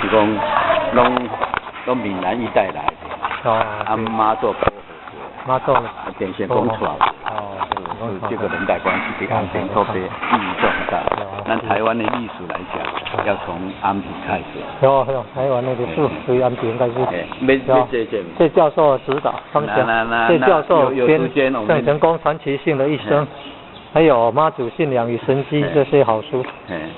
是講攏攏閩南一帶來的，啊媽祖保護媽祖，啊電線講出來，是這個年代關係，對安平特別意義重大。咱台灣的歷史來講，要從安平開始。有有，台灣的歷史從安平開始。沒這這。謝教授指導，謝教授編《鄭成功傳奇性的一生》，還有媽祖信仰與神蹟這些好書。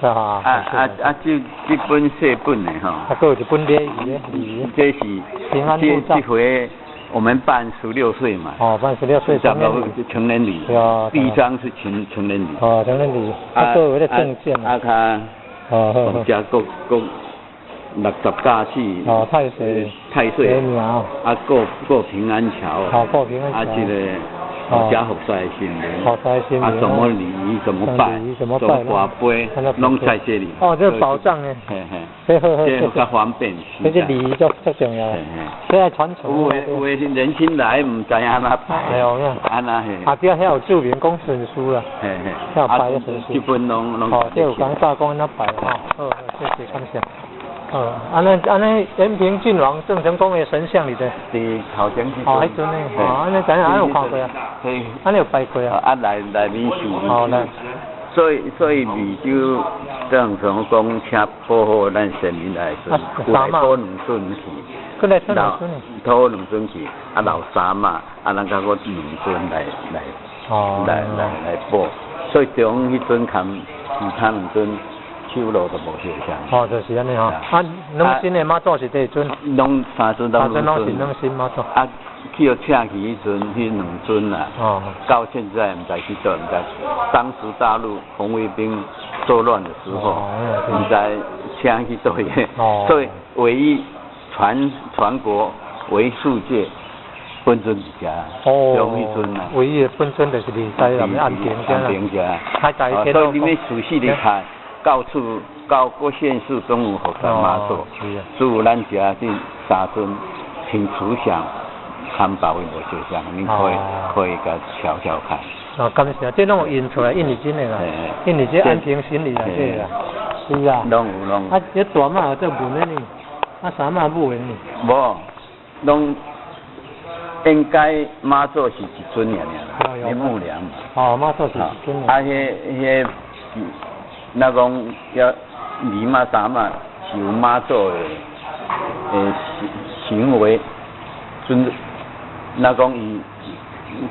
啊啊啊！這這本細本的吼。啊，閣有一本禮儀的禮儀。這是平安護這這回我們辦十六歲嘛。哦，辦十六歲成成人禮。第一張是成人禮。哦，成人禮。啊，閣有那個證件。啊，較。哦。加國國六十甲四。哦，太歲。太歲。啊，過過平安橋。哦，過平安橋。啊，這個。加福賽神明，啊，什麼禮儀怎麼拜，怎麼跋杯，攏在這裡。哦，這個寶藏呢。嘿嘿，這較方便。這個禮儀足足重要，這愛傳承。有的有的年輕來毋知按怎拜。對哦，按怎嘿。啊，對，遐有注明講順序啦。嘿嘿。遐有拜的順序。這本攏攏。哦，這有講早講按怎拜吼。好，謝謝感謝。哦，按呢按呢，延平郡王鄭成功的神像裡頭。佇頭前。哦，彼尊呢？哦，按呢知影，按有看過啊？按呢有拜過啊？啊，內內面是。哦，來。所以湄洲鄭成功請保護咱先民來時，有來討兩尊去。閣來討兩尊。討兩尊去，啊留三媽，啊咱閣閣兩尊來來，來來來保。所以中彼尊含其他兩尊。手路就無相像。哦，就是按呢吼。啊，軟身的媽祖是佗尊？攏三尊攏三尊攏是軟身媽祖。啊，去予請去彼陣，彼兩尊啊，到現在毋知去佗，毋知。當時大陸紅衛兵作亂的時候，毋知請去佗去。所以唯一全全國為數界本尊佇遮，哦，彼尊啊。唯一的本尊就是佇台南的安平遮安平遮。所以你欲仔細的看。到處到各縣市都有福山媽祖，只有咱遮這三尊挺慈祥，參別位無相像，恁可以可以共瞧瞧看。哦，感謝，這攏有印出來，印佇真的啦，印佇這安平神裡內底啦，是啊。攏有攏。啊，這大媽有做文的呢，啊，三媽母的呢。無，攏應該媽祖是一尊爾爾啦，林默娘嘛。哦，媽祖是一尊。啊，彼彼。若講要二媽三媽是有媽祖的的行行為，尊，若講伊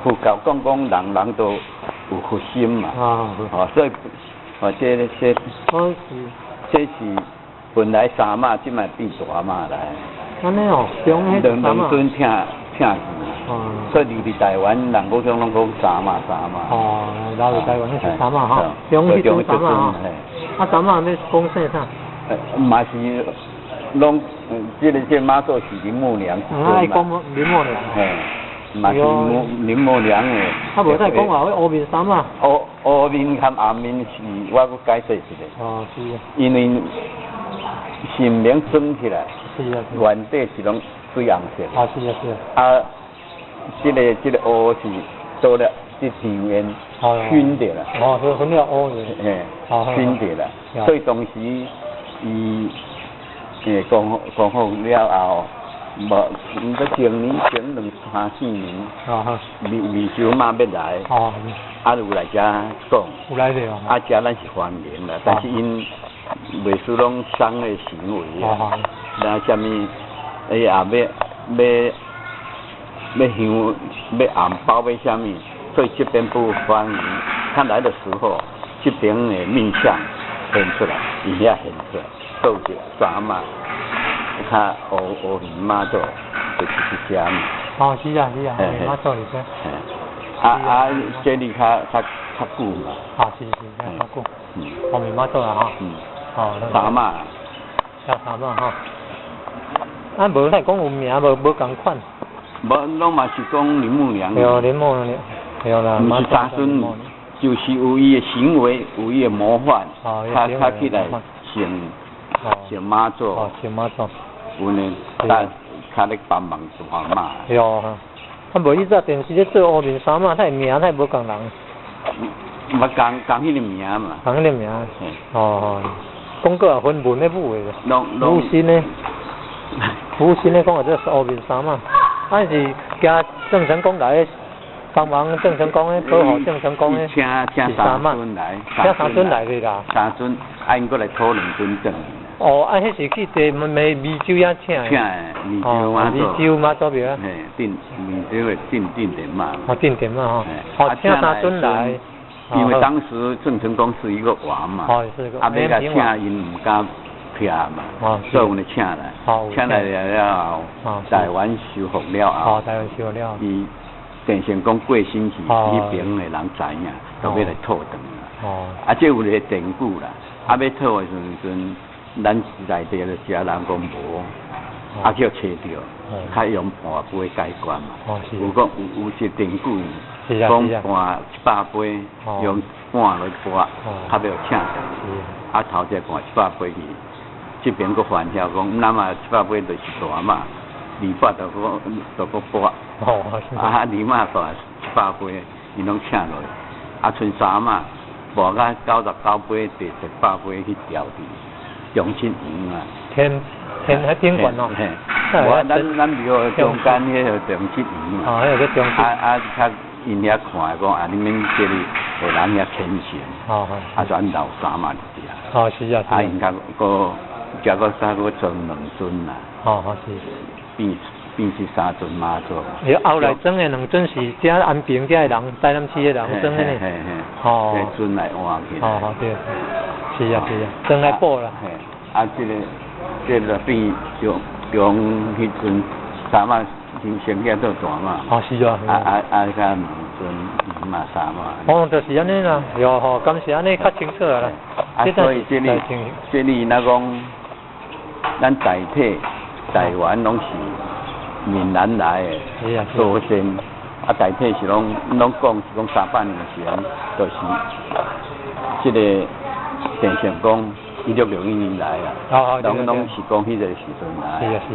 佛教講講人人都有佛心嘛，哦，所以哦，這這這是本來三媽，這擺變大媽來。按呢哦，兩兩尊請請去，所以入去台灣人講攏講三媽三媽。哦，留佇台灣彼是三媽吼，中彼尊三媽吼。啊，三媽欲講姓啥？嘛是攏，這個這媽祖是林默娘。啊，愛講林默娘。嘿，嘛是林默娘的。啊，無再講話，烏面三媽。烏烏面佮紅面是我閣解釋一下。哦，是。因為神明裝起來，原底是攏水紅色。啊，是啊，是啊。啊，這個這個烏是做了這香煙熏著啦。哦，熏了烏的。嘿，熏著啦。所以當時伊講講好了後，無，毋過前年前兩三四年，湄湄洲媽欲來，啊有來遮講，有來著啊遮咱是歡迎啦，但是𪜶袂輸攏商業行為啊，那啥物，哎也欲欲欲香欲紅包欲啥物，所以這邊不歡迎。他來的時候，這邊的面相現出來，伊遐現出來，都有一個三媽，較烏烏面媽祖就是佇遮嘛。哦，是啊是啊，媽祖佇遮。啊啊，這裡較較較久嘛。啊，是是，較久。烏面媽祖啊吼。哦，三媽。叫三媽吼。啊，無咱講有名無無仝款。無，攏嘛是講林默娘。對，林默娘，對啦。毋是三尊，就是有伊的行為，有伊的模範，較較起來像像媽祖。哦，像媽祖。有呢，但較咧幫忙大媽。對啊，啊無伊早電視咧做烏面三媽，他的名他無仝人。無仝仝彼個名嘛。仝彼個名。哦。講過也分文的武的，武身的，武身的講號做烏面衫仔，啊是驚鄭成功來幫忙鄭成功的保護鄭成功的，請請三尊來，請三尊來的啦。三尊，啊𪜶閣來討兩尊轉。哦，啊，彼是去佇湄湄洲遐請的。請的，湄洲媽祖。湄洲媽祖廟啊。嘿，鎮湄洲的鎮鎮殿媽。哦，鎮殿媽吼。哦，請三尊來。因為當時鄭成功是一個王嘛，哦，是個。啊，欲共請𪜶毋敢徛嘛，所以阮就請來，請來了後，台灣收復了後，台灣收復了後，伊鄭成功過身去，彼爿的人知影，就欲來討轉來。啊，這有一個典故啦，啊，欲討的時陣，咱內地就遮人講無，啊叫揣著，較用盤杯解決嘛。有講有有一典故，講盤100杯，用盤來撥，較欲請轉。啊，頭一個盤100杯去，這邊閣反曉講，咱嘛100杯就是大媽，二百就閣就閣撥。啊，二媽大100杯，𪜶攏請落，啊，賰三媽撥甲99杯，第100杯去調佇中壢園啊。天天喺頂懸哦。嘿，無咱咱廟中間彼個中壢園嘛。哦，彼個叫中壢。啊啊，較𪜶遐看講啊，你們這裡的人遐虔誠。啊，就按留三媽佇遮。哦，是啊。啊，𪜶較閣，遮閣啥閣裝兩尊啦。哦，是。變變是三尊媽祖。伊後來裝的兩尊是遮安平遮的人，台南市的人裝的呢。嘿嘿。哦。這尊來換起來。哦，對。是啊是啊，裝來補啦。嘿，啊，這個這個變中中彼陣三媽先先做大媽。哦，是啊。啊啊啊！佮兩尊二媽三媽。哦，就是按呢啦，喲吼，感謝按呢較清楚啦。啊，所以這裡這裡若講，咱大體台灣攏是閩南來的祖先，啊，大體是攏攏講是講300年前，就是這個鄭成功1661年來啊，攏攏是講彼個時陣來，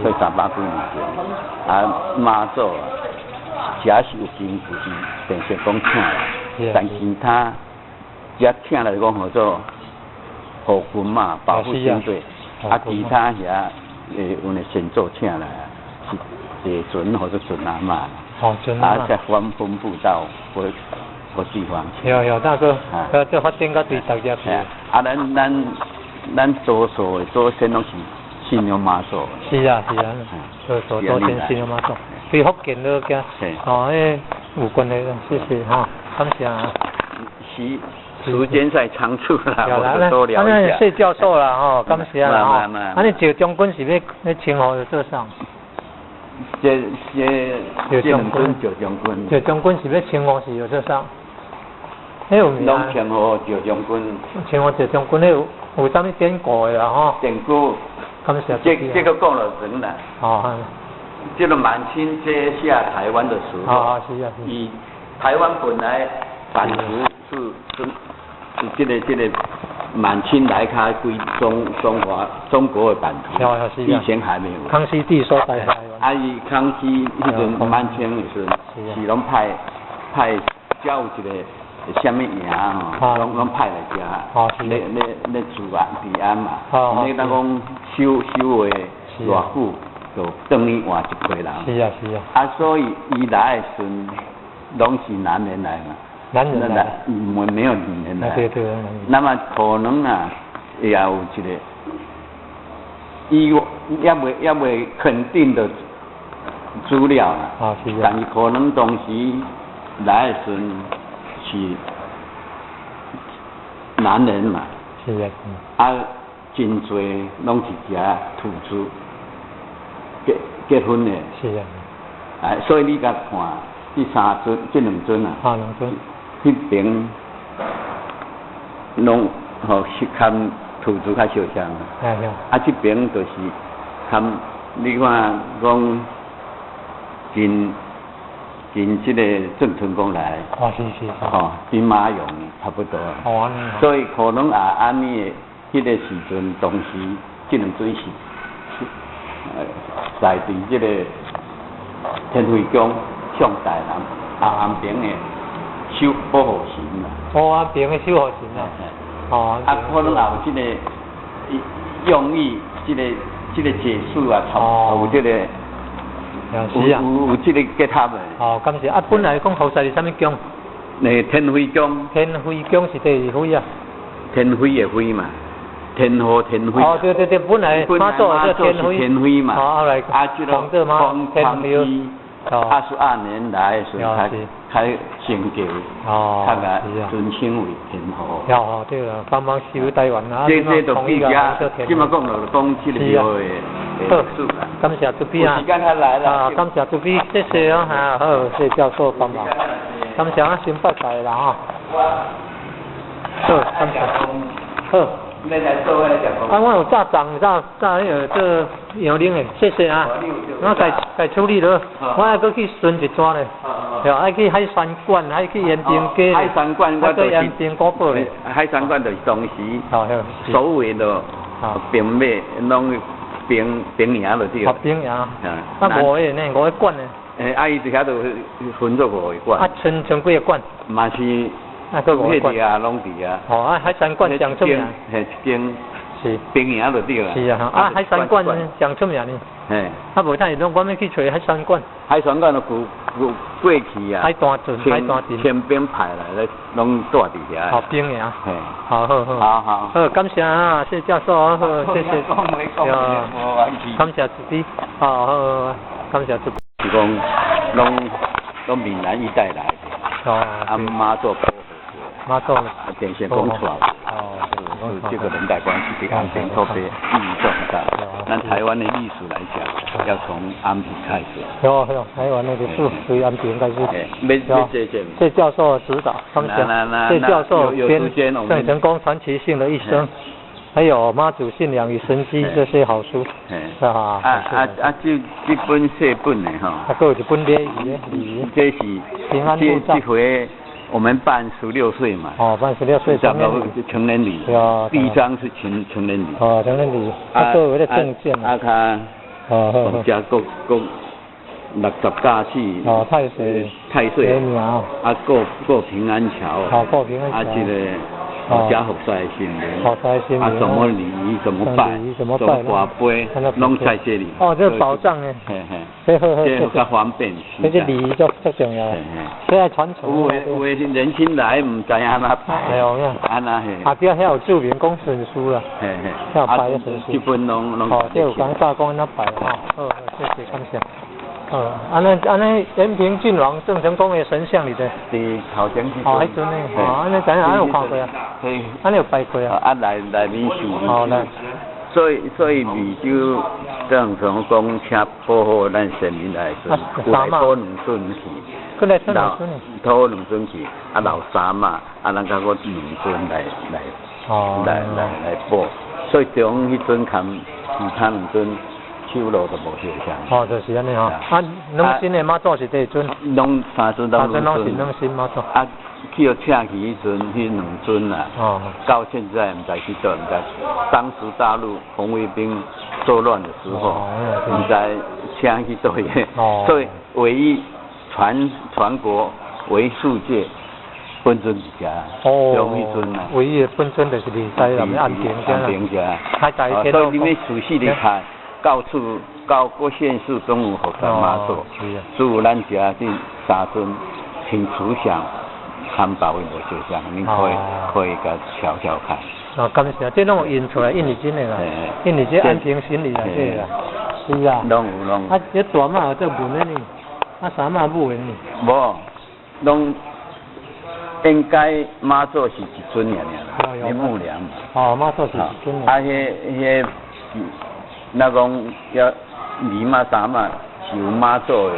所以300幾年前，啊媽祖啊，遮是有根據是鄭成功請來，但其他遮請來講號做護軍嘛，保護軍隊，啊其他遐的阮的先祖請來是地尊或者尊阿媽，啊再分分布到各各地方去。有有大哥，這發展到對大家去。啊，咱咱咱多數的祖先攏是信仰媽祖。是啊是啊，多數祖先信仰媽祖，對福建都驚，哦，彼有關係啦，謝謝哈，感謝。時時間在倉促啦，我多聊一下。謝教授啦，吼，感謝啦，吼。啊，你趙將軍是欲欲稱呼做啥？這這這兩尊趙將軍。趙將軍是欲稱呼是叫做啥？彼有名。攏稱呼趙將軍。稱呼趙將軍，彼有有啥物典故的啦？吼。典故。感謝。這這個講了長啦。哦。這個滿清接下台灣的時候，啊是啊。以台灣本來版圖是是是這個這個滿清來開歸中中華中國的版圖，以前還沒有。康熙帝說台灣。啊，伊康熙彼陣滿清的時陣，是攏派派叫有一個啥物營吼，攏攏派來遮，咧咧咧治安治安嘛。你當講守守衛偌久，就等於換一批人。是啊是啊。啊，所以伊來的時陣，攏是男人來嘛。男人來。沒沒有女人來。對對。那麼可能啊，也有一個，伊猶未猶未肯定的資料啦。啊是啊。但是可能當時來的時陣是男人嘛。是啊。啊，真濟攏是遮土著結結婚的。是啊。哎，所以你共看，這三尊、這兩尊啊。啊，兩尊。彼爿攏吼是含土著較相像。啊，這爿就是含你看講跟跟這個鄭成功來。哦，是是是。吼，兵馬俑差不多。哦，所以可能也按呢的，彼個時陣當時這兩尊是，在佇這個天妃宮向大人啊安平的守保護神啦。哦，安平的守護神啊。哦。啊，可能也有這個用意，這個解釋啊，有這個，有這個結合的。哦，感謝。啊，本來講佛寺是啥物宮？天妃宮。天妃宮是佗一位啊？天妃的妃嘛，天后天妃。哦，對對對，本來媽祖是天妃嘛。哦，後來皇帝嘛，天妃。22年來時才開成就，較來尊稱為天后。哦，對啦，幫忙收台灣啊，這就比較，這馬講就講這個廟的歷史啦。感謝主筆啊！啊，感謝主筆，謝謝哦，哈，好，謝教授幫忙。感謝啊，先拜拜啦哈。好，感謝。好。啊，我有早送早早彼个做洋奶的，謝謝啊。我家家處理落，我愛閣去巡一轉咧。對，愛去海山館，愛去延平街。海山館我就是延平古堡咧。海山館就是當時所有的兵馬攏兵兵營就對。哦，兵營。啊，五个呢？五個館呢？啊，伊佇遐就分做五個館。啊，賰賰幾个館？嘛是。啊，閣五個館。啊，攏佇啊。哦，啊，海山館上出名。嘿，一間。是。兵營就對啦。是啊，啊，海山館上出名呢。嘿。啊，無等下攏我欲去揣海山館。海山館就舊舊過去啊。海大圳，海大鎮。清兵派來咧，攏住佇遐。好兵營。嘿。好好好。好好。好，感謝啊，謝教授，好，謝謝。感謝主筆，好好，感謝主。是講，攏攏閩南一帶來的。哦。啊，媽祖。媽祖。電線講出來。哦。是這個連帶關係，對安平特別意義重大。咱台灣的歷史來講，要從安平開始。有有，台灣的歷史從安平開始。沒這這。謝教授指導，感謝。謝教授編鄭成功傳奇性的一生，還有媽祖信仰與神蹟這些好書。啊啊啊！這這本細本的吼。啊，閣有一本禮儀的禮儀。這是平安護這回我們辦十六歲嘛。哦，辦十六歲成年禮。成人禮。第一張是成成人禮。哦，成人禮。啊，作為個證件。啊，較。哦好。加國國60加四。哦，太歲。太歲。啊，過過平安橋。哦，過平安橋。啊，這個。加福賽神明。福賽神明。啊，怎麼禮儀怎麼拜？怎麼拜？跋杯，攏在這裡。哦，這保障的。嘿嘿。這好好。這較方便。這個禮儀足足重要。這愛傳承。有的有的年輕來毋知按怎拜。哎呦，按怎嘿。啊，對，遐有注明講順序啦。嘿嘿。遐有拜的順序。這本攏攏。哦，這有講早講按怎拜吼。好，謝謝感謝。哦，按呢按呢，延平郡王鄭成功的神像裡頭。佇頭前彼哦，彼尊呢？哦，按呢知影，按有看過啊？按呢有拜過啊？啊，內面是。哦，來。所以湄洲鄭成功請保護咱先民來時，有來討兩尊去。閣來討兩尊。討兩尊去，啊留三媽，啊咱閣閣兩尊來來，來來來保。所以中彼尊含其他兩尊。手路就無相像。哦，就是按呢吼。啊，兩身的媽祖是佗一尊？攏三尊攏兩尊。三尊攏是兩身媽祖。啊，去予請去彼陣，彼兩尊啊。到現在毋知去佗，毋知。當時大陸紅衛兵作亂的時候，毋知請去佗去。所以唯一全全國為世界本尊一隻。哦。中彼尊啊。唯一的本尊就是佇台南安平遮啦。安平遮。所以你欲仔細的看。到處到各縣市都有佛山媽祖，只有咱遮這三尊挺慈祥，參別位無相像，你可以可以共瞧瞧看。啊，感謝，這攏有印出來，印佇真的啦，印佇這安平神裡內底啦，是啊。攏有攏。啊，這大媽有做文的呢，啊，三媽母的呢。無，攏應該媽祖是一尊爾爾啦，林默娘。哦，媽祖是一尊。啊，彼彼。若講要二媽三媽是有媽祖的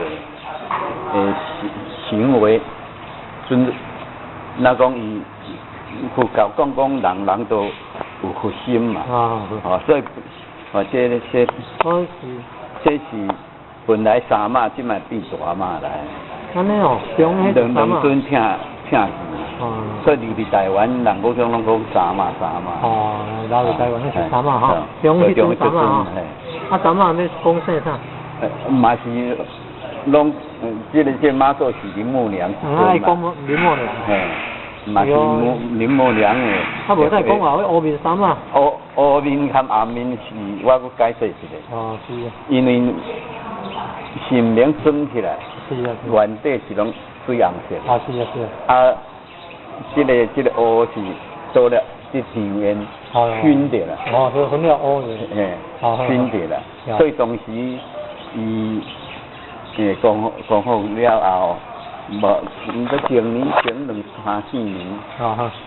行行為尊，若講伊佛教講講人人都有佛心嘛，哦，所以哦，這是本來三媽，這擺變大媽來。按呢哦，兩兩尊請請去，所以留佇台灣人講攏講三媽三媽。哦，留佇台灣彼是三媽吼，中彼尊三媽吼。啊，三媽欲講說啥？嘛是攏，這個這媽祖是林默娘。愛講林默娘。嘿。嘛是林默娘的。啊，無再講話，彼烏面衫仔。烏面含紅面是，我閣解釋一下。哦，是啊。因為神明裝起來，原底是攏水紅色。啊，是啊，是啊。啊，這個烏是做了這香煙熏著啦。哦，是熏了烏的。嘿，熏著啦。所以當時伊講好了後，無，毋過前年前兩三四年，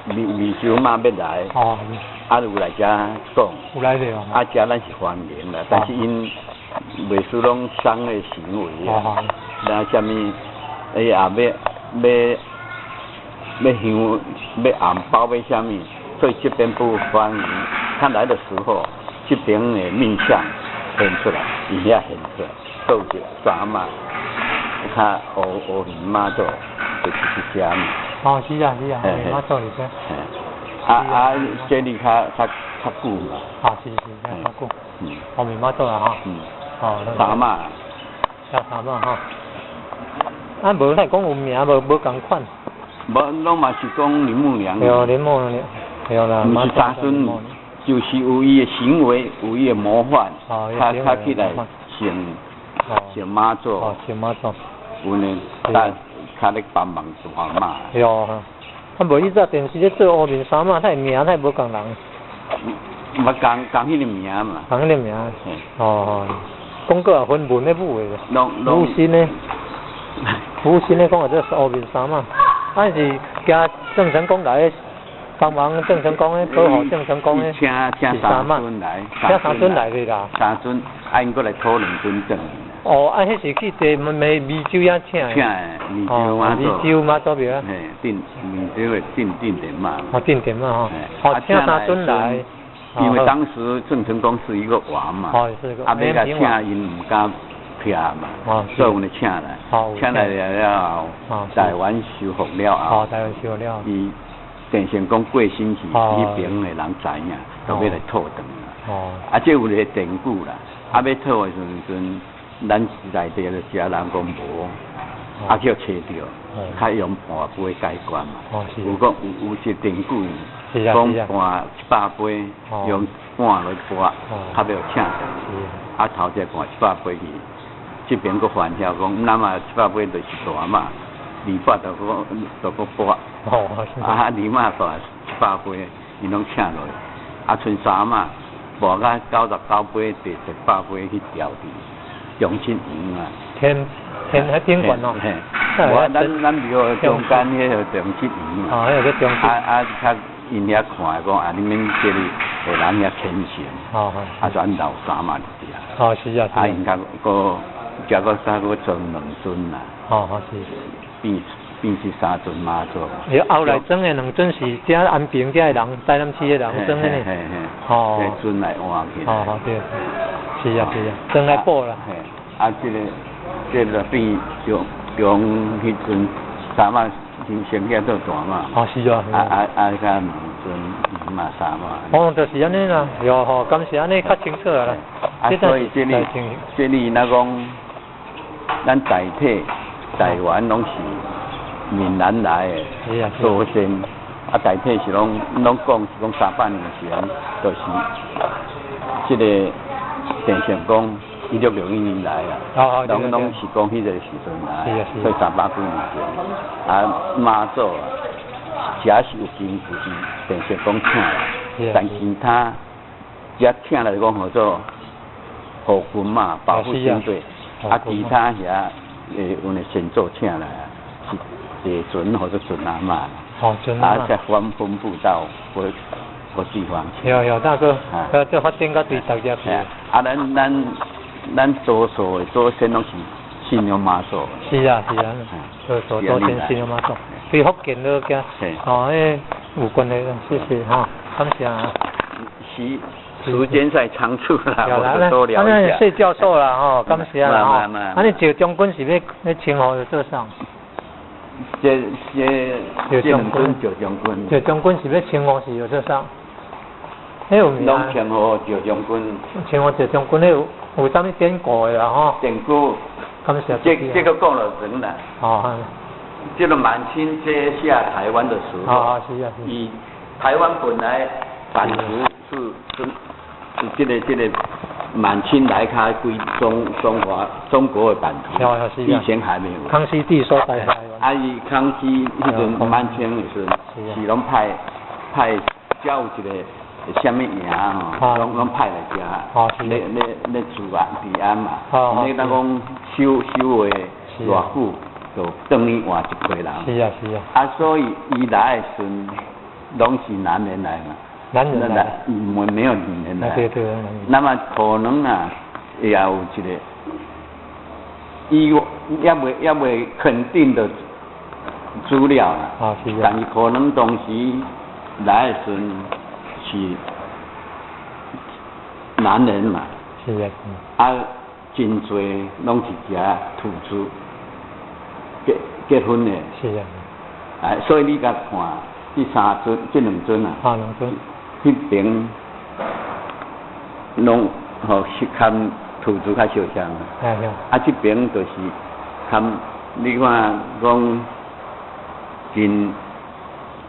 美洲媽欲來，啊有來遮講，有來著，啊遮咱是歡迎啦，但是𪜶袂輸攏商的行為啊，那啥物，哎呀，欲香，欲紅包，欲啥物，所以這邊不歡迎。他來的時候，這邊的面相現出來，伊遐現出來，做一三媽。較烏面媽祖就是佇遮嘛。哦，是啊是啊，烏面媽祖佇遮。啊，這裡較久嘛。啊，是是，較久。烏面媽祖啊吼。哦。三媽。遮三媽吼。啊，無咱講有名無無仝款。無，攏嘛是講林默娘。對，林默娘。對啦。毋是三尊，就是有伊的行為，有伊的模範，較起來像像媽祖。哦，像媽祖。有呢，較較咧幫忙大媽。對啊，啊無伊早電視咧做烏面衫仔，他名他無仝人。無仝仝彼個名嘛。仝彼個名。哦，講過也分文的武的。武生的，武生的講話做烏面衫仔，啊是驚鄭成功來幫忙鄭成功的保護鄭成功的。請請三尊來。請三尊來的啦。三尊，啊𪜶閣來討兩尊轉。哦，啊，彼是去佇湄湄洲遐請的。請的，湄洲媽祖。湄洲媽祖廟。嘿，鎮湄洲的鎮鎮殿媽。哦，鎮殿媽吼。哦，請三尊來。因為當時鄭成功是一個王嘛。哦，是個。啊，欲共請𪜶毋敢徛嘛，所以阮就請來。請來了後，台灣收復了後。哦，台灣收復了後。伊鄭成功過身去，彼邊的人知影，就欲來討轉來。哦。啊，這有一個典故啦。啊，欲討的時陣。咱內地就遮人講無，啊叫揣著，較用盤杯解決嘛。有講有有一典故，講盤100杯，用盤來撥，較欲請轉。啊頭一個盤100杯去，這邊閣反曉講，咱嘛100杯就是大媽，二百就閣就閣撥。啊二媽撥100杯，伊攏請落去。啊賰三媽撥甲99杯，第100杯去調去。中七園啊，天天喺天懸哦，嘿，我咱廟中間彼個中七園嘛，哦，彼個叫中七。啊啊，較𪜶遐看講啊，你們這裡的人遐虔誠，哦，啊就按老三媽佇遮。哦，是啊，啊，𪜶較閣遮閣啥閣裝兩尊啦。哦，哦是。變是三尊媽祖。伊後來裝的兩尊是遮安平遮的人，台南市的人裝的呢。嘿嘿。哦。這尊來換起來。哦，哦對。是啊是啊，裝來補啦。嘿，啊，這個變中中彼陣三媽先先做大媽。哦，是啊。啊啊啊！佮兩尊二媽三媽。哦，就是按呢啦，喲吼，感謝按呢較清楚啦。啊，所以這裡這裡若講，咱大體台灣攏是閩南來的祖先，啊，大體是攏攏講是講300年前，就是這個。鄭成功1661年來啊，攏攏是講彼個時陣來，所以300幾年前，啊媽祖啊，遮是有根據是鄭成功請來，但其他遮請來講號做護軍嘛，保護軍隊，啊其他遐的阮的先祖請來啊，是地尊或者尊阿媽，啊才分分布到各各地方去。有有大哥，這發展到對大家去。啊，咱多數的祖先攏是信仰媽祖。是啊是啊，多數祖先信仰媽祖，對福建都驚，哦，彼有關係啦，謝謝哈，感謝啊。時間太倉促啦，我多聊一下。謝教授啦，吼，感謝啦，吼。啊，你趙將軍是欲稱呼做啥？這兩尊趙將軍。趙將軍是欲稱呼是做啥？彼有名。攏稱呼趙將軍。稱呼趙將軍，彼有有啥物典故的啦？吼。典故。感謝。這個講了長啦。哦。這個滿清接下台灣的時候，以台灣本來版圖是這個滿清來開歸中華中國的版圖，以前還沒有。康熙帝收台灣。啊，伊康熙彼陣滿清的時陣，是攏派叫有一個啥物營吼，攏派來遮，咧治安嘛。你當講守衛偌久，就轉去換一批人。是啊是啊。啊，所以伊來的時陣，攏是男人來嘛。男人來。沒有女人來。對對。那麼可能啊，也有一個，伊猶未肯定的資料啦。啊，是啊。但是可能當時來的時陣是男人嘛。是啊。啊，真濟攏是食土著結婚的。是啊。哎，所以你共看，這三尊、這兩尊啊。啊，兩尊。彼邊攏吼是含土著較相像。啊，這邊就是含你看講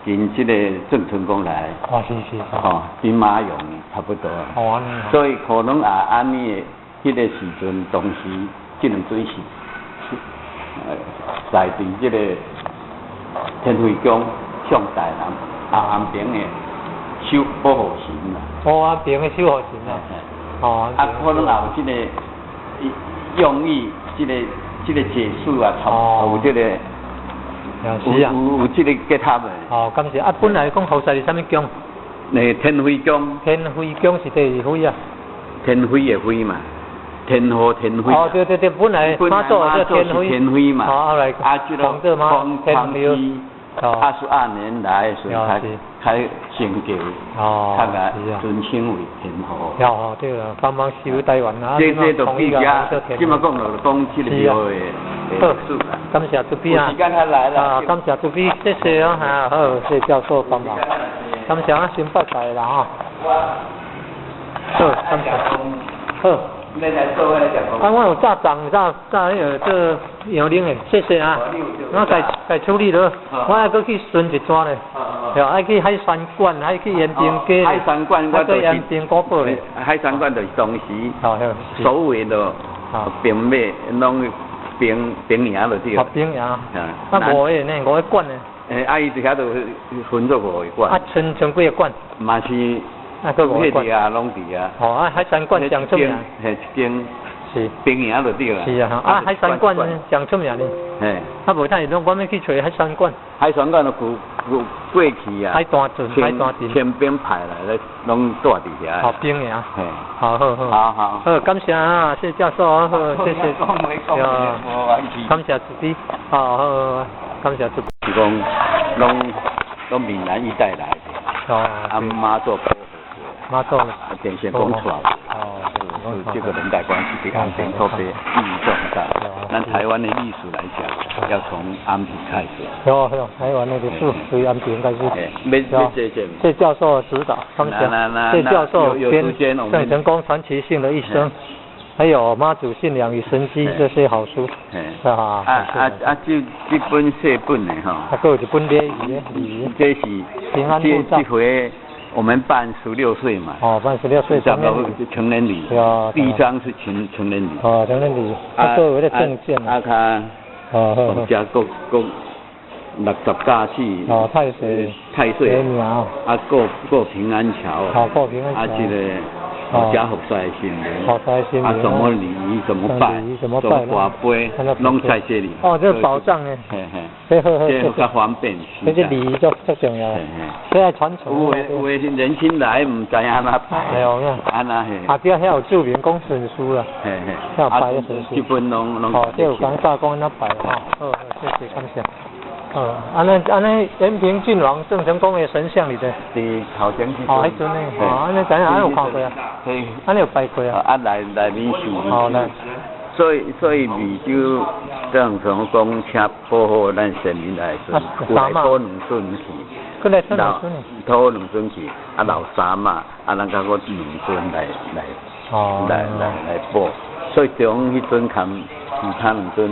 近這個鄭成功來。哦，是是是。吼，兵馬俑差不多。哦，所以可能也按呢的彼個時陣，當時這兩尊是在佇這個天妃宮向大南啊安平的守保護神啦。哦，安平的守護神啊。哦。啊，可能也有這個用意，這個解釋啊，有這個。是啊。有這個結合的。哦，感謝。啊，本來講侯賽是啥物宮？那天妃宮。天妃宮是佗位啊？天妃的妃嘛，天后天妃。哦，對對對，本來媽祖是天妃嘛。哦，後來。啊，這個康熙22年來的時候，才成就，較共尊稱為天后。哦，對啦，幫忙守台灣啊。這就比較，這麼講就講這個廟的歷史啦。感謝主筆啊！啊，感謝主筆，謝謝啊，哈，好，謝教授幫忙。感謝啊，先拜拜啦哈。好，感謝。好。啊，我有早送早早彼个做楊玲的，謝謝啊。我共處理了，我愛閣去巡一轉咧。對，愛去海山館，愛去延平街。海山館我就是。延平古堡咧。海山館就是當時所謂的兵馬攏兵營就對。哦，兵營。啊，五个呢？五个館呢？欸，啊，伊佇遐就分做五個館。啊，賰賰幾个館？嘛是。啊，閣五個館。啊，攏佇啊。哦，啊，海山館上出名。嘿，一間。是。兵營就對啦。是啊，啊，海山館上出名呢。嘿。啊，無等下攏我欲去揣海山館。海山館都舊舊過去啊。海大鎮，海大鎮。清兵派來咧，攏住佇遐。好，兵營。嘿。好好好。好好。好，感謝啊，謝教授啊，好，謝謝。感謝主筆，好好，感謝主。是講，攏閩南一帶來的。哦。啊，媽祖。媽祖。電線講出來。哦。是這個連帶關係，對安平特別意義重大。咱台灣的歷史來講，要從安平開始。有有，台灣的歷史從安平開始。沒沒這謝教授指導，感謝。謝教授編《鄭成功傳奇性的一生》，還有媽祖信仰與神蹟這些好書。啊啊啊！這本細本的吼。啊，閣有一本禮儀的禮儀。這是平安護這回我們辦十六歲嘛。哦，辦十六歲成成人禮。第一張是成人禮。哦，成人禮。啊，閣有彼個證件。啊，較。哦，好。加國60加四。哦，太歲。太歲。啊，過平安橋。好，過平安橋。啊，這個。嘉福賽新年，啊，怎麼禮儀怎麼拜，怎麼跋杯，攏在這裡。哦，這個保障呢。嘿嘿。這好好。這較方便。這個禮儀足足重要。這愛傳承。有的年輕來毋知按怎拜。哎喲，按怎嘿。啊，對，遐有注明講順序啦。嘿嘿。遐有拜的順序。基本攏。哦，這有講早講按怎拜吼。好，謝謝感謝。哦，按呢按呢，延平郡王鄭成功的神像佇佗？佇頭前。哦，彼尊呢？哦，按呢知影，按呢有看過啊？按呢有拜過啊？啊，內面是。哦，來。所以湄洲鄭成功請保護咱先民來時，有來討兩尊去。閣來討兩尊。討兩尊去，啊留三仔，啊咱閣閣兩尊來，來保。所以中彼尊含其他兩尊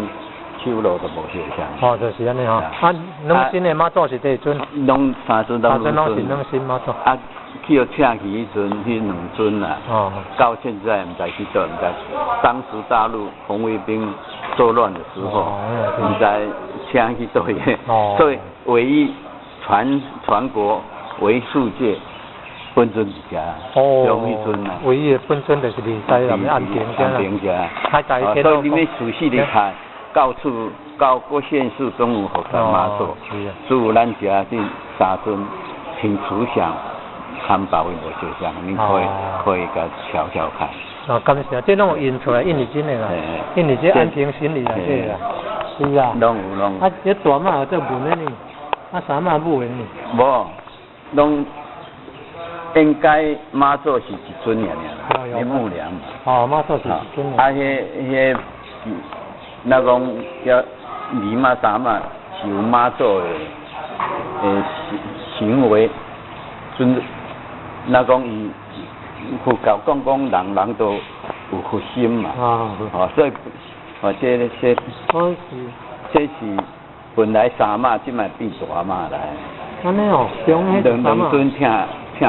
是手路就無相像。哦，就是按呢吼。啊，軟身的媽祖是佗一尊？攏三尊攏三尊攏是軟身媽祖。啊，去予請去彼陣，彼兩尊啊，到現在毋知去佗，毋知當時大陸紅衛兵作亂的時候，毋知請去佗去。所以唯一全國唯世界本尊一隻，用彼尊啊。唯一的本尊就是佇台南的安平遮啦。安平遮。所以你欲仔細的看，到處到各縣市都有福山媽祖，只有咱遮這三尊挺慈祥，參寶的無相像，你可以共瞧瞧看。哦，感謝，這攏有印出來，印是真的啦，印是這安平神裡來這啦，是啊。攏有攏有。啊，這大媽有做文的呢，啊，三媽母的呢。無，攏應該媽祖是一尊爾爾啦，林默娘嘛。哦，媽祖是一尊。啊，彼，那講叫二媽三媽是有媽祖的行為，尊，那講伊佛教講講人人都有佛心嘛，哦，所以哦，這是本來三媽，這擺變大媽來。按呢哦，兩尊請去，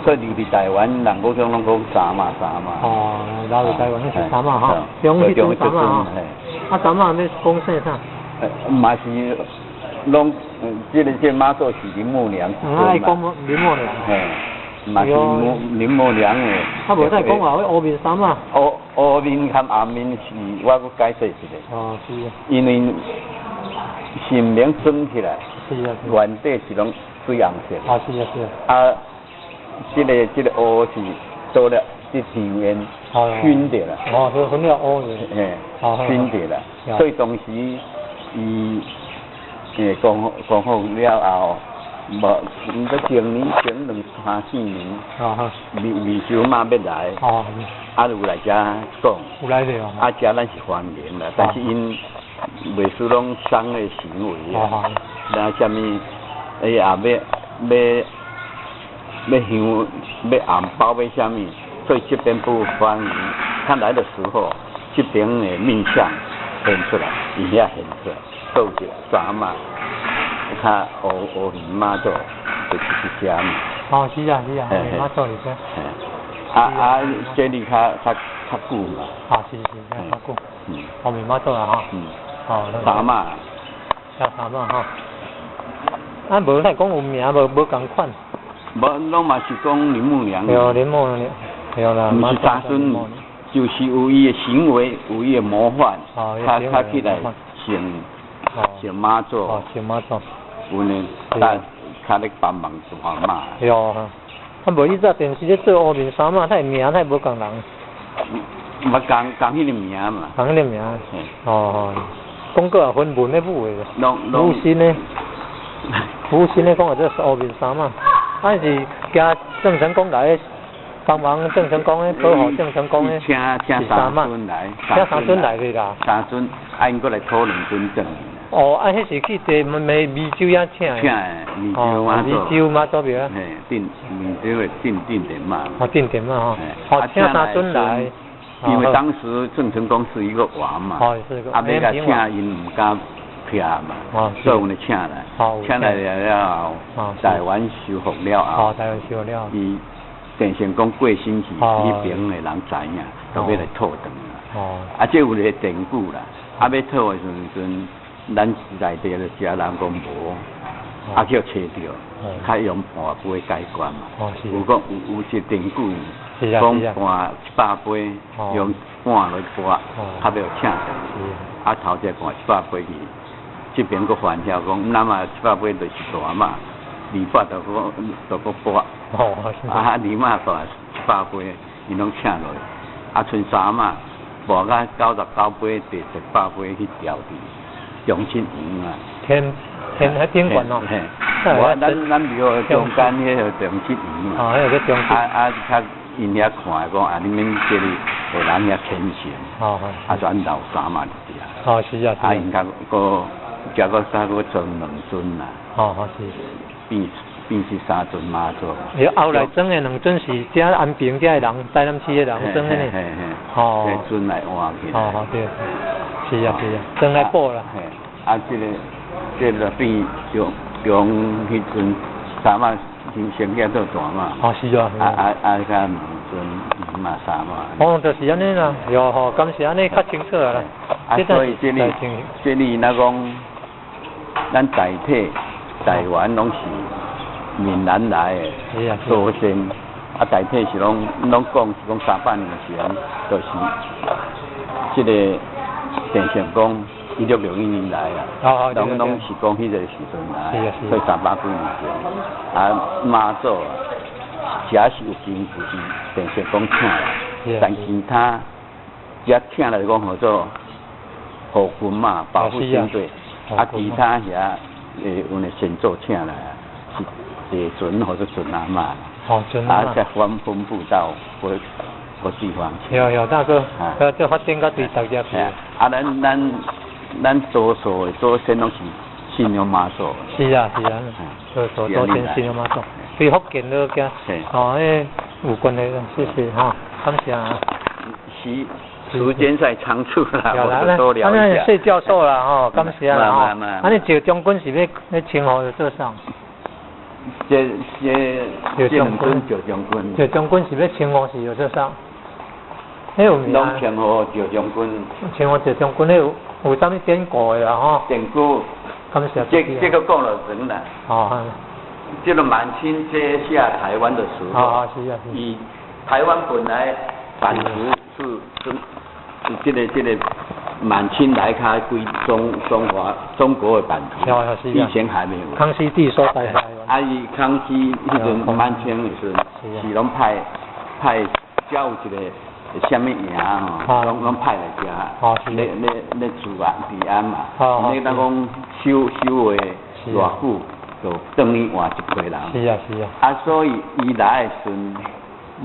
所以入去台灣人講攏講三媽三媽。哦，來去台灣彼是三媽吼，中彼尊三媽吼。啊，三媽欲講姓啥？嘛是攏，這個媽祖是林默娘。愛講林默娘。嘿，嘛是林默娘的。啊，無再講話，彼烏面三媽。烏面和紅面是我閣解釋一下。哦，是。因為神明裝起來，原底是攏水紅色。啊，是啊，是啊。啊，這個烏是做了這香煙熏著啦。哦，這熏了烏的。嘿，熏著啦。所以當時伊講好了後，無，毋過前年前兩三四年，美洲媽欲來，啊有來遮講，有來著啊遮咱是歡迎啦，但是𪜶袂輸攏商業行為啊，那啥物，哎呀，欲香，欲紅包，欲啥物，所以這邊不歡迎。他來的時候，這邊的面相現出來，伊遐現出來，都是三媽，較烏面媽祖就是這遮嘛。哦，是啊是啊，烏面媽祖佇遮。啊啊，這裡較久嘛。啊，是是，較久。烏面媽祖啊，吼。哦。三媽。叫三媽吼。啊，無咱講有名無仝款。無，攏嘛是講林默娘。對，林默娘，對啦。毋是三尊，就是有伊的行為，有伊的模範，較起來像媽祖。哦，像媽祖。有呢，較咧幫忙大媽。對啊，啊無伊早電視咧做烏面三媽，他的名他無仝人。無仝仝彼個名嘛。仝彼個名。哦，講過也分文的武的。武身的，武身的講話做烏面三媽，啊是驚鄭成功來幫忙鄭成功的保護鄭成功的。請三尊來，請三尊來的啦。三尊，啊𪜶閣來討兩尊轉。哦，啊，彼是去佇湄洲遐請的。請的，湄洲媽祖。湄洲媽祖廟。嘿，鎮湄洲的鎮殿媽。哦，鎮殿媽吼。哦，請三尊來。因為當時鄭成功是一個王嘛，啊，欲共請𪜶毋敢徛嘛，所以阮就請來，請來了後，台灣收復了後，台灣收復了後，伊鄭成功過身去，彼邊的人知影，就欲來討轉來。啊，這有一個典故啦，啊，欲討的時陣，咱內地的遮人講無，啊叫揣著，較用盤杯解決嘛。有講有一個典故，講盤100杯，用碗來撥，較欲請轉。啊，頭一個盤100杯去，這邊閣反曉講，咱嘛100杯就是大媽，二百就閣撥。啊，二媽盤100杯，𪜶攏請落去。啊，賰三媽撥甲99杯，第100杯去調佇中壢園啊。天天彼頂懸哦。嘿，我咱廟中間彼個中壢園嘛。哦，彼個叫中壢。啊啊，較𪜶遐看講啊，你們這裡的人遐虔誠。啊，就按老三媽佇遮。哦，是啊。啊，𪜶較閣，遮閣較閣裝兩尊啦。哦，哦是。變是三尊媽祖。伊後來裝的兩尊是遮安平遮的人，台南市的人裝的呢。哦。這尊來換去。哦，對。是啊是啊，轉來補啦。嘿，啊，這個變中中彼陣三仔生囝做大嘛。哦，是啊。啊啊啊！佮兩尊嘛三仔。哦，就是按呢啦，喲吼，敢是按呢較清楚啦。啊，所以這裡若講，咱大體台灣攏是閩南來的祖先，啊，大體是攏講是講300年前，就是這個鄭成功1661年來啊，攏是講彼個時陣來，所以300幾年前，啊，媽祖啊，這是有根據是鄭成功請來，但其他這請來講號做護軍嘛，保護軍隊，啊，其他遐阮的先祖請來是地尊或者尊阿媽，啊，再分分布到各各地方去。有有大哥，這發展到對大家去。啊，咱多數的祖先攏是信仰媽祖。是啊是啊，多數祖先信仰媽祖，對福建都驚，哦，彼有關係啦，謝謝哈，感謝。時間在倉促啦，我多聊一下。謝教授啦，吼，感謝啦，吼。啊，你趙將軍是欲稱呼做啥？這兩尊趙將軍。趙將軍是欲稱呼是做啥？彼有名。攏稱呼趙將軍。稱呼趙將軍，彼有啥物典故的啦？吼。典故。感謝。這個講了長啦。哦。這個滿清接下台灣的時候，啊是啊。以台灣本來版圖是這個滿清來開歸中華中國的版圖，以前還沒有。康熙帝所在。啊，伊康熙彼陣滿清的時陣，是攏派叫有一個啥物營吼，攏派來遮，咧治安治安嘛。你當講守衛偌久，就轉去換一批人。是啊是啊。啊，所以伊來的時陣，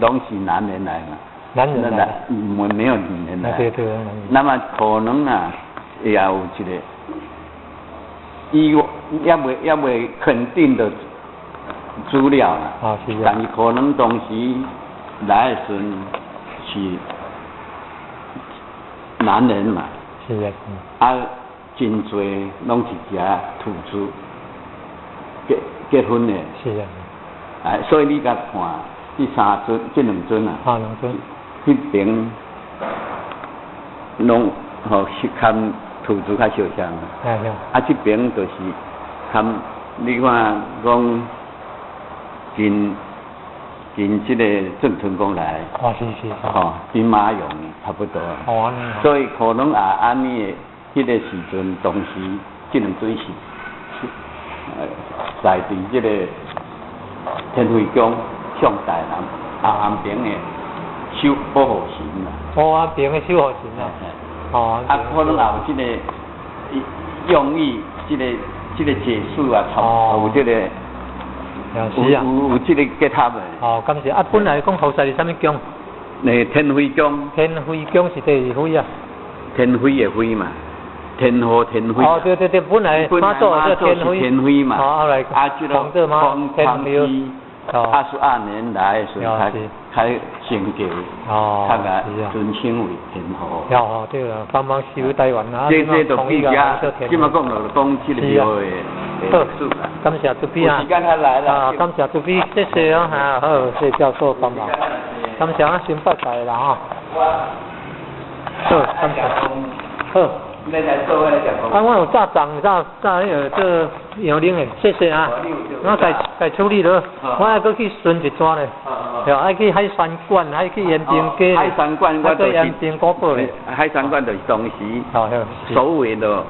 攏是男人來嘛。男人來，沒有女人來。對對。那麼可能啊，也有一個，伊猶未肯定的資料啦。啊是啊。但是可能當時來的時陣是男人嘛。是啊。啊，真濟攏是遮土著結婚的。是啊。哎，所以你共看，這三尊、這兩尊啊。啊，兩尊。彼邊攏吼是含土著較相像，啊，這邊就是含你看講近這個鄭成功來，哦是是，吼兵馬俑差不多，哦，所以可能也按呢的彼個時陣，當時這兩尊是在佇這個天妃宮向台南啊安平的守保護神啦。哦，安平的守護神啊。哦。啊，可能也有這個用意，這個解釋啊，有這個，有這個結合的。哦，感謝。啊，本來講菩薩是啥物宮？天妃宮。天妃宮是佗位啊？天妃的妃嘛，天后天妃。哦，對對對，本來媽祖是天妃嘛。哦，後來。啊，這個康熙22年來的時候，才開成就，較共尊稱為天后。哦，對啦，幫忙守台灣啊。這就比較，這馬講就講這個廟的歷史啦。感謝主筆啊！啊，感謝主筆，謝謝啊，哈，好，謝教授幫忙。感謝啊，先拜拜啦，哈。好，感謝。好。啊，我有早送早早彼个做楊奶的，謝謝啊。我共處理了，我愛閣去巡一轉咧。對，愛去海山館，愛去延平街。海山館，我就是延平古堡咧。海山館就是當時所謂的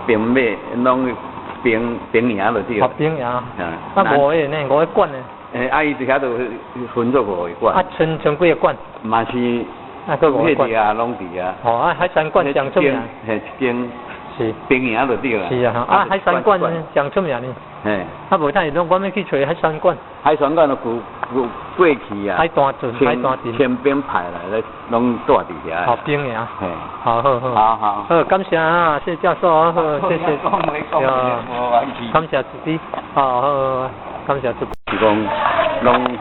兵馬攏兵營就對。哦，兵營。啊，五个呢？五个館呢？欸，啊，伊佇遐就分做五個館。啊，賰賰幾个館？嘛是。啊，閣五個館。啊，攏佇遐。哦，啊，海山館上出名。嘿，一間。是。兵營就對啦。是啊，啊，海山館上出名呢。嘿。啊，無等下攏我欲去揣海山館。海山館就舊舊過去啊。海大船，海大船。清兵派來咧，攏住佇遐。好兵營。嘿。好好好。好好。好，感謝啊，謝教授，好，謝謝。感謝主筆，好好，感謝主。是講攏。